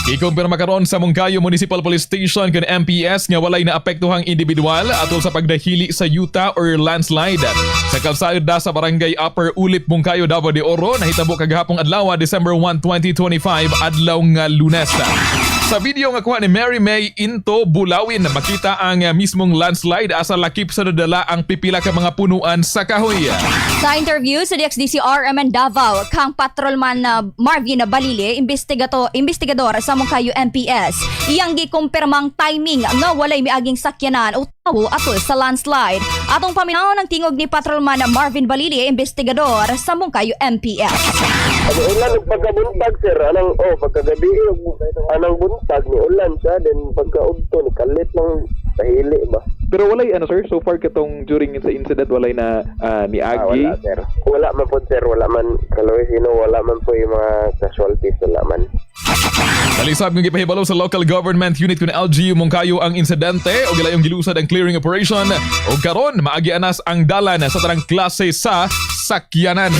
Gikumpirma karon sa Monkayo Municipal Police Station kun MPS nga walay naapektuhang individual atol sa pagdahili sa yuta or landslide sa kalsada sa Barangay Upper Ulip, Monkayo, Davao de Oro, nahitabo kagahapong adlaw, December 1, 2025, adlaw nga Lunes. Sa video nga kuha ni Mary May Into Bulawin, makita ang mismong landslide asa lakip sa nadala ang pipila ka mga punuan sa kahoy. Sa interview sa DXDC RMN Davao, kang patrolman na Marvin Balile, investigador sa Moncayo MPS, iyang gikumpirmang timing nga walay miaging sakyanan o tawo atol sa landslide. Atong paminawon ang tingog ni patrolman Marvin Balile, investigador sa Moncayo MPS. Ano ulan ug pagkabuntag, sir, anang oh pagkagabi anang buntag ni ulan siya, then pagkaudto ni kalit ng pahili ba. Pero walay ano, sir, so far katong during sa incident walay na Ah, niagi? wala, sir. Wala man po, sir, wala man kaloy sino, wala man po yung mga casualties, wala man. Dali sab nga gipahibalo sa local government unit kun LGU Moncayo ang insidente ug ilayong gilusad ang clearing operation ug karon maagi anas ang dalan sa tanang klase sa sakyanan.